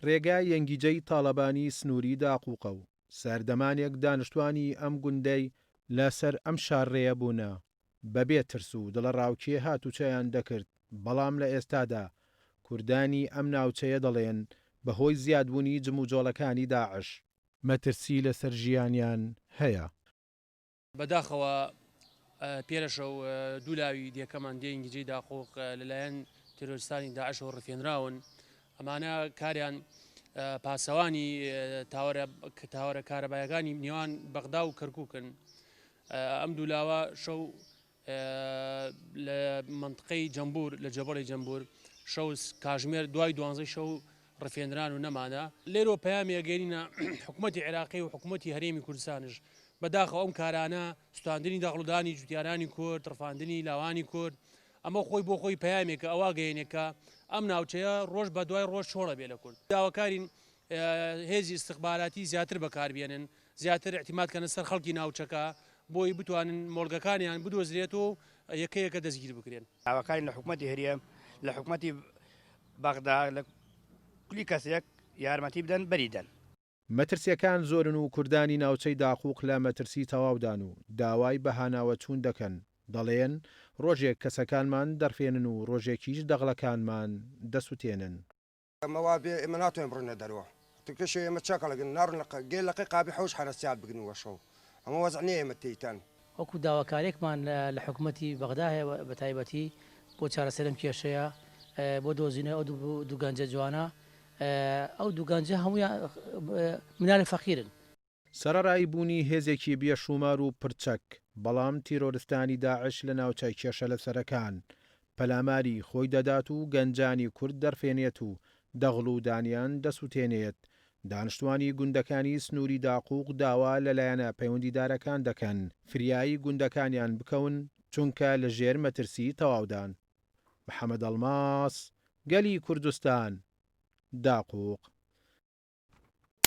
رێگای یەنگیجەی تاڵەبانی سنووری داقوقە و سەردەمانێک دانشتوانی ئەم گوندەی لە سەر ئەم شارڕێیە بوونە، بە بێ ترس و دڵەڕاوکێ هاتوچۆیان دەکرد، بەڵام لە ئێستادا کوردانی ئەم ناوچەیە دەڵێن بە هۆی زیادبوونی جموجۆڵەکانی داعش، مەترسی لەسەر ژیانیان هەیە. بەداخەوە پێرەشەو دوو لاوی دێکەمان دێ ئینگیجەی داقوق لەلایەن تێرۆریستانی داعشەوە ڕفێنراون. ئەمانە کاریان پاسەوانی تاوەرە تاوەرە کارەبایەکانی نێوان بەغدا و کەرکوکن. ئەم دوو لاوە شەو لە مەنتقەی جەمبور لە جەبەڵی جەمبور شەو کاژمێر دوای دوانزەی شەو ڕفێنران و نەمانە. لێرەوە پەیامی ئەگەینینە حکومەتی عێراقی و حکومەتی هەرێمی کوردستانش، بەداخەوە ئەم کارانە سوتاندنی دەغڵودانی جوتیارانی کورد، ڕفاندنی لاوانی کورد، ئەمە خۆی بۆ خۆی پەیامێکە ئەوا گەیەنێ کە ئەم ناوچەیە ڕۆژ بە دوای ڕۆژ چۆڵە بێ لە کورد. داواکارین هێزی ئیستخباراتی زیاتر بەکاربێنن، زیاتر ئیعتیماد کەنە سەر خەڵکی ناوچەکە بۆی بتوانن مۆڵگەکانیان بدۆزرێت و یەکە یەکە دەستگیر بکرێن. داواکارین لە حکومەتی هەرێم، لە حکومەتی بەغدا، لە کولی کەسێک یارمەتی بدەن بەری دەن. مەترسیەکان زۆرن و کوردانی ناوچەی داقوق لە مەترسی تەواودان و داوای بەهاناوەچوون دەکەن، دەڵێن ڕۆژێک کەسەکانمان دەڕفێنن و ڕۆژێکیش دەغڵەکانمان دەسوتێنن. ئەمە وا بێ ئێمە ناتوانین بڕۆینە دەروە تکرشێ ئێمە چا کەڵەگن ناڕن لە گێ لەقەی قابی حەوش حەرەسیات بگرن وە شەو ئەمە وەزع نیە ئێمە تێیتان. وەکو داواکاریەکمان لە حکومەتی بەغدا هەیە بەتایبەتی بۆ چارەسەری ئەم کێشەیە بۆ دۆزینەوەی ئەو دوو گەنجە جوانە ئەو دوو گەنجە هەموویان منالی فەقیرن. سەرەڕای بوونی هێزێکی بێشوومار و پڕچەک، بەڵام تیرۆرستانی داعش لە ناوچە کێشەلەسەرەکان پەلاماری خۆی دەدات و گەنجانی کورد دەڕفێنێت و دەغڵ و دانیان دەسوتێنێت، دانشتوانی گوندەکانی سنووری داقوق داوا لە لایەنە پەیوەندیدارەکان دەکەن فریای گوندەکانیان بکەون چونکە لە ژێر مەترسی تەواودان. محەمەد ئەڵماس، گەلی کوردستان، داقوق.